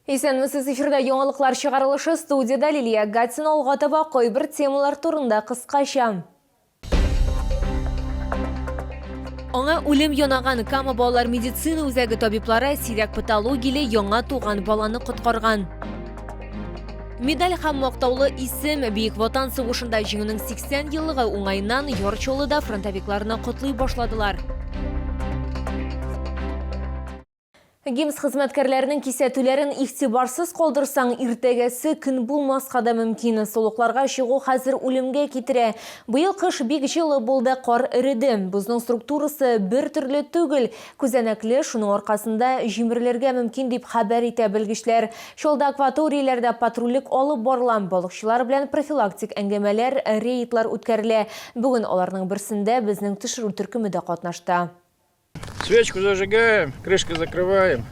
Исәнмесез, эфирда яңалыклар чыгарылышы, студиядә Лилия Гатина. Алга таба кайбер темалар турында кыскача. Аңа үлем янаган. Кама балалар медицина үзәге табиблары сирәк патологияле яңа туган баланы коткарган. Медаль һәм мактаулы исем. Бөек Ватан сугышында җиңүнең 80 еллыгы уңаеннан Яр Чаллыда фронтовикларны котлый башладылар. ГИМС хезмәткәрләренең кисәтүләрен игътибарсыз калдырсаң, иртәгәсе көн булмаска да мөмкин. Сулыкларга чыгу хәзер үлемгә китерә. Быел кыш бик җылы булды, кар эреде. Бозның структурасы бер төрле түгел, күзәнәкле, шуның аркасында җимерелергә мөмкин, дип хәбәр итә белгечләр. Чаллыда акваторияләрдә патрульлек алып барыла, балыкчылар белән профилактик әңгәмәләр, рейдлар үткәрелә. Бүген аларның берсендә безнең төшерү төркеме дә катнашты. Свечку зажигаем, крышку закрываем.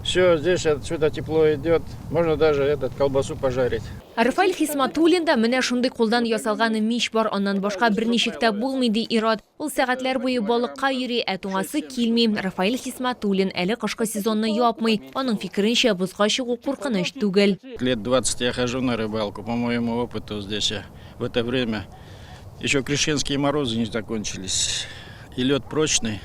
Все, здесь отсюда тепло идет. Можно даже этот колбасу пожарить. Рафаэль Хисматуллинда менә шундый кулдан ясалган мич бар, аннан башка берничек тә булмый, ди ир-ат. Ул сәгатьләр буе балыкка йөри, ә туңасы килми. Рафаэль Хисматуллин әле кышкы сезонны япмый. Аның фикеренчә, бозга чыгу куркыныч түгел. Лет 20 я хожу на рыбалку, по моему опыту здесь я в это время еще крещенские морозы не закончились. И лед прочный.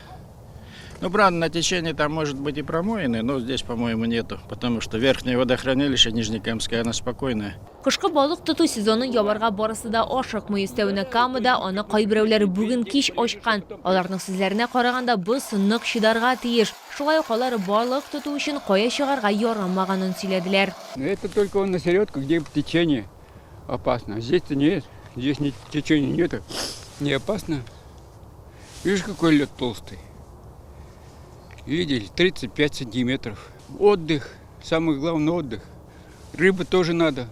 Ну, правда, на течении там может быть и промоины, но здесь, по-моему, нету, потому что верхнее водохранилище Нижнекамское, оно спокойное. Кышкы балык тоту сезонын ябарга барысы да ашыкмый. Өстәвенә Камада аны кайберәүләр бүген кич ачкан. Аларның сүзләренә караганда, боз нык чыдарга тиеш. Шулай ук алар балык тоту өчен кая чыгарга ярамаганын сөйләделәр. Это только он на середку, где течение опасно. Здесь-то нет, здесь течения нету, не опасно. Видишь, какой лед толстый. Видели, 35 сантиметров. Отдых, самый главный отдых. Рыбу тоже надо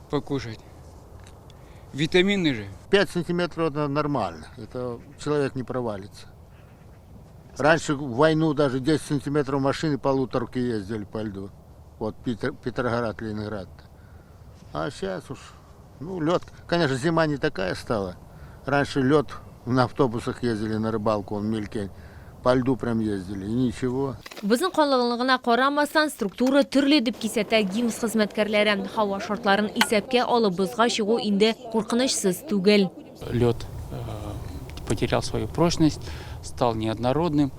покушать. Витамины же. 5 сантиметров это нормально, это человек не провалится. Раньше в войну даже 10 сантиметров машины полуторки ездили по льду. Вот Петроград, Ленинград. А сейчас уж, ну, лед, конечно, зима не такая стала. Раньше лед на автобусах ездили на рыбалку, он мелькень. По льду прям ездили, и ничего. Бозның калынлыгына карамастан, структура төрле, дип кисәтә ГИМС хезмәткәрләре. Һава шартларын исәпкә алып, бозга чыгу инде куркынычсыз түгел. Лед потерял свою прочность, стал неоднородным.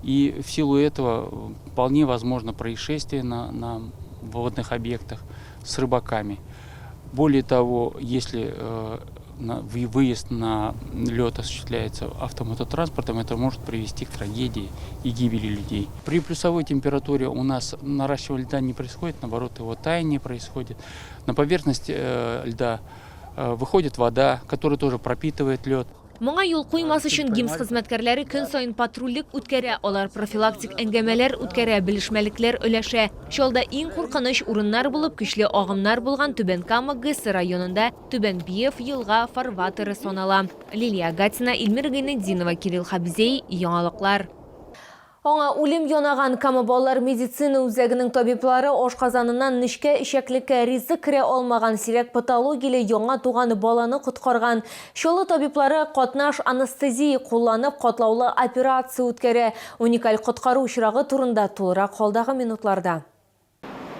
И в силу этого вполне возможно происшествие на водных объектах с рыбаками. Более того, если выезд на лед осуществляется автомототранспортом, это может привести к трагедии и гибели людей. При плюсовой температуре у нас наращивание льда не происходит, наоборот, его таяние происходит. На поверхность льда выходит вода, которая тоже пропитывает лед. Моңа юл куймас өчен ГИМС хезмәткәрләре көн саен патрульлек үткәрә, алар профилактик әңгәмәләр үткәрә, белешмәлекләр өләшә. Чаллыда иң куркыныч урыннар булып көчле агымнар булган Түбән Кама ГЭСы районында Түбән Биев елга фарватеры санала. Лилия Гатина, Эльмира Гайнетдинова, Кирилл Хабзей, Яңалыклар. Аңа үлем янаган. Кама балалар медицина үзәгенең табиблары ашказаныннан нечкә эчәклеккә ризык керә алмаган сирәк патологияле яңа туган баланы коткарган. Чаллы табиблары катнаш анестезия кулланып катлаулы операция үткәрә. Уникаль коткару очрагы турында тулырак алдагы минутларда.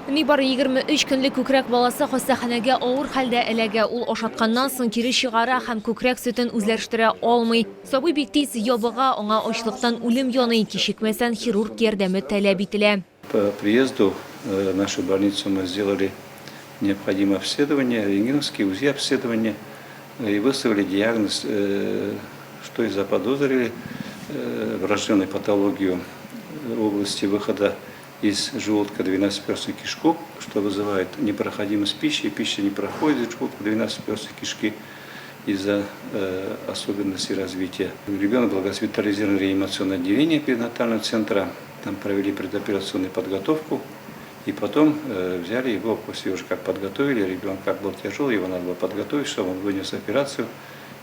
Нибары 23 көнлек күкрәк баласы хастаханәгә авыр хәлдә эләгә. Ул ашатканнан соң кире чыгара һәм күкрәк сөтен үзләштерә алмый. Сабый бик тиз ябыга, аңа ачлыктан үлем яный. Кичекмәстән хирург ярдәме таләп ителә. По приезду в нашу больницу мы сделали необходимое обследование, рентгеновские, УЗИ обследование и выставили диагноз, что и заподозрили врожденную патологию в области выхода из желудка двенадцатиперстной кишку, что вызывает непроходимость пищи, пища не проходит из желудка двенадцатиперстной кишки из-за особенностей развития. Ребенок был госпитализирован в реанимационное отделение перинатального центра, там провели предоперационную подготовку, и потом взяли его, после уже как подготовили, ребенок как был тяжелый, его надо было подготовить, чтобы он вынес операцию,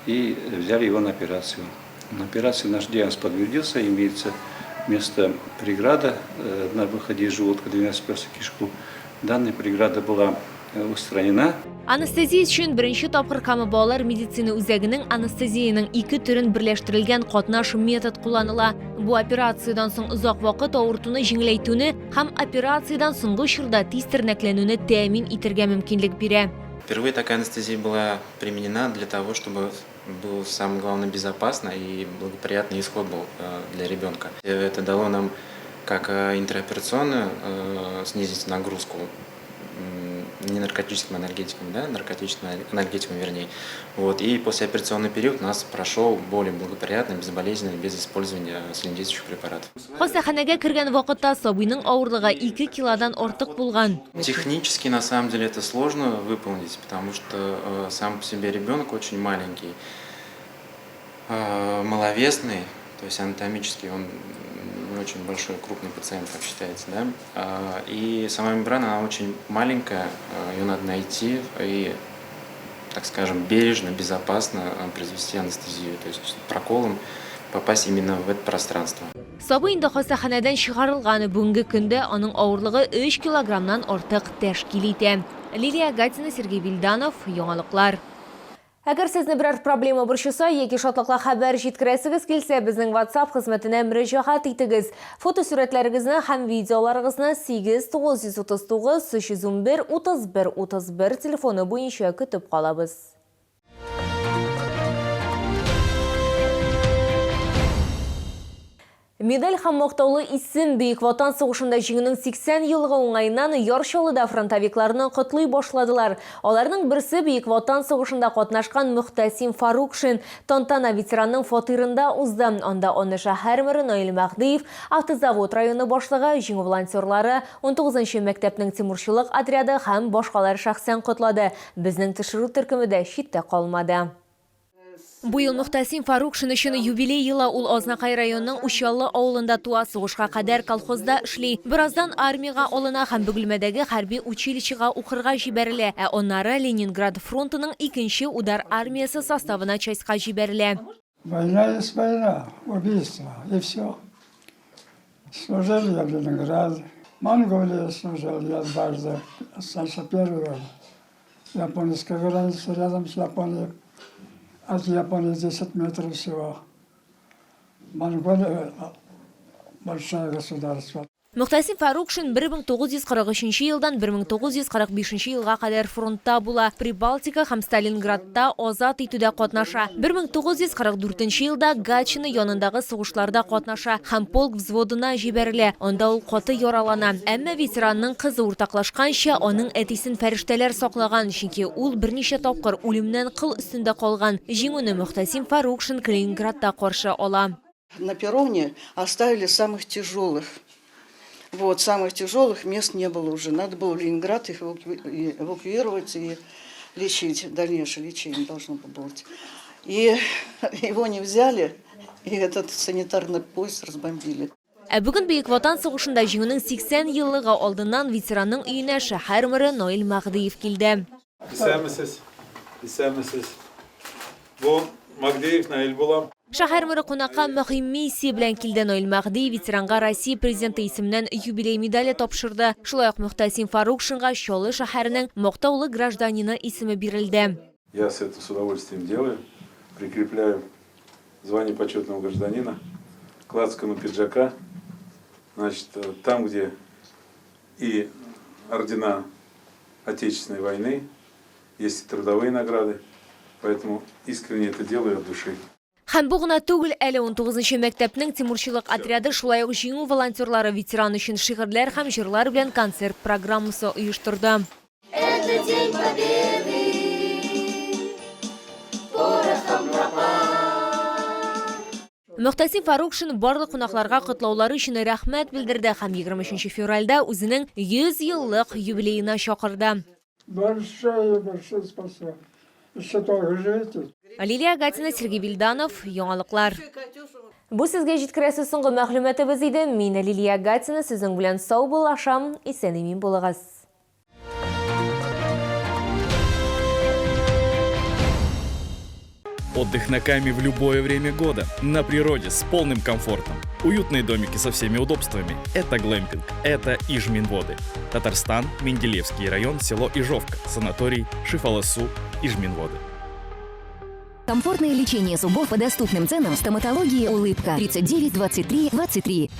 и взяли его на операцию. На операции наш диагноз подтвердился, имеется место преграда на выходе из желудка двенадцатиперстной кишку. Данная преграда была устранена. Анестезия өчен беренче тапкыр Кама балалар медицина үзәгенең анестезиянең ике төрен берләштерелгән катнаш метод кулланыла. Бу операциядән соң озак вакыт авыртуны җиңеләйтүне һәм операциядән соңгы чорда тиз тернәкләнүне тәэмин итәргә мөмкинлек бирә. Впервые такая анестезия была применена для того, чтобы был самое главное безопасно и благоприятный исход был для ребенка. Это дало нам как интраоперационную снизить нагрузку не наркотическим анальгетиком, да, наркотическим анальгетиком, вернее. Вот, и послеоперационный период у нас прошел более благоприятно, безболезненно, без использования сильнодействующих препаратов. Хастаханәгә кергән вакытта сабыйның авырлыгы 2 килодан артык булган. Технически, на самом деле, это сложно выполнить, потому что сам по себе ребенок очень маленький, маловесный, то есть анатомически он не очень большой, крупный пациент, как считается, да. И сама мембрана, она очень маленькая, ее надо найти и, так скажем, бережно, безопасно произвести анестезию, то есть проколом попасть именно в это пространство. Сабый инде хастаханәдән чыгарылган. Бүгенге көндә аның авырлыгы 3 килограммнан артык тәшкил итә. Лилия Гатина, Сергей Вильданов, Яңалыклар. Әгәр сезне берәр проблема борчыса яки шатлыклы хәбәр җиткерәсегез килсә, безнең WhatsApp хезмәтенә мөрәҗәгать итегез. Фотосурәтләрегезне һәм видеоларыгызны 8 939 311 31 31 телефоны буенча көтеп калабыз. Медаль һәм мактаулы исем Бөек Ватан сугышында җиңүнең 80 еллыгы уңаеннан Яр Чаллыда фронтовикларны котлый башладылар. Аларның берсе Бөек Ватан сугышында катнашкан Мөхтәсим Фарукшин. Тантана ветеранның фатирында узды. Анда аны шәһәр мэры Наил Мәһдиев, Автозавод районы башлыгы, Җиңү волонтерлары, 19 мәктәпнең тимурчылык отряды һәм башкалар шәхсән котлады. Безнең төшерү төркеме дә читтә калмады. Бу ел Мөхтәсим Фарукшин өчен юбилей елы. Ул Азнакай районының Учаллы авылында туа, сугышка кадәр колхозда эшли. Бераздан армиягә алына һәм Бөгелмәдәге хәрби училищега укырга җибәрелә, ә аннары Ленинград фронтының икенче удар армиясе составына частька җибәрелә. Война есть война, убийство, и все. Служил я в Ленинграде, в Монголии служил я дважды, сначала первый раз. Японская граница рядом с Японией, от Японии 10 метров всего. Монголия большое государство. Мөхтәсим Фарукшин 1943 елдан 1945 елга кадәр фронтта була, Прибалтика һәм Сталинградта азат итүдә катнаша. 1944 елда Гатчина янындагы сугышларда катнаша һәм полк взводына җибәрелә. Анда ул каты яралана. Әмма ветеранның кызы уртаклашканча, аның әтисен фәрештәләр саклаган, чөнки ул берничә тапкыр үлемнән кыл өстендә калган. Җиңүне Мөхтәсим Фарукшин Калининградта каршы ала. На перроне оставили самых тяжелых. Вот, самых тяжелых мест не было уже. Надо было в Ленинград их эвакуировать и лечить. Дальнейшее лечение должно было быть. И его не взяли, и этот санитарный поезд разбомбили. Ә бүген Бөек Ватан сугышында җиңүнең 80 еллыгы алдыннан ветеранның өенә шәһәр мэры Наил Мәһдиев килде. Исәнмесез. Исәнмесез. Бу Магдеев Наил булам. Шәһәр мэры кунакка мөһим миссия белән килде. Наил Мәһдиев ветеранга Россия президенты исеменнән юбилей медале тапшырды. Шулай ук Мөхтәсим Фарукшинга Чаллы шәһәренең мактаулы гражданины исеме бирелде. Я с это с удовольствием делаю. Прикрепляю звание почетного гражданина к лацкану пиджака. Значит, там, где и ордена Отечественной войны, есть и трудовые награды. Поэтому искренне это делаю от души. Һәм бу гына түгел, әле 19 мәктәпнең тимурчылык отряды, шулай ук Җиңү волонтерлары ветеран өчен шигырьләр һәм җырлар белән концерт программасы оештырды. Это День Победы, порохом пропах. Мөхтәсим Фарукшин барлык кунакларга котлаулары өчен рәхмәт белдерде һәм 23 февральдә үзенең 100 еллык юбилеена чакырды. Большое, большое спасибо. Еще долго живите. Лилия Гатина, Сергей Вильданов, Яңалыклар. Бу сезгә җиткерәсе соңгы мәгълүматыбыз иде. Мин Лилия Гатина сезнең белән саубуллашам. Исән-имин булыгыз. Отдых на Каме в любое время года. На природе с полным комфортом. Уютные домики со всеми удобствами. Это глэмпинг. Это Ижминводы. Татарстан, Менделеевский район, село Ижовка. Санаторий Шифаласу, Ижминводы. Комфортное лечение зубов по доступным ценам в стоматологии «Улыбка» 39 23 23.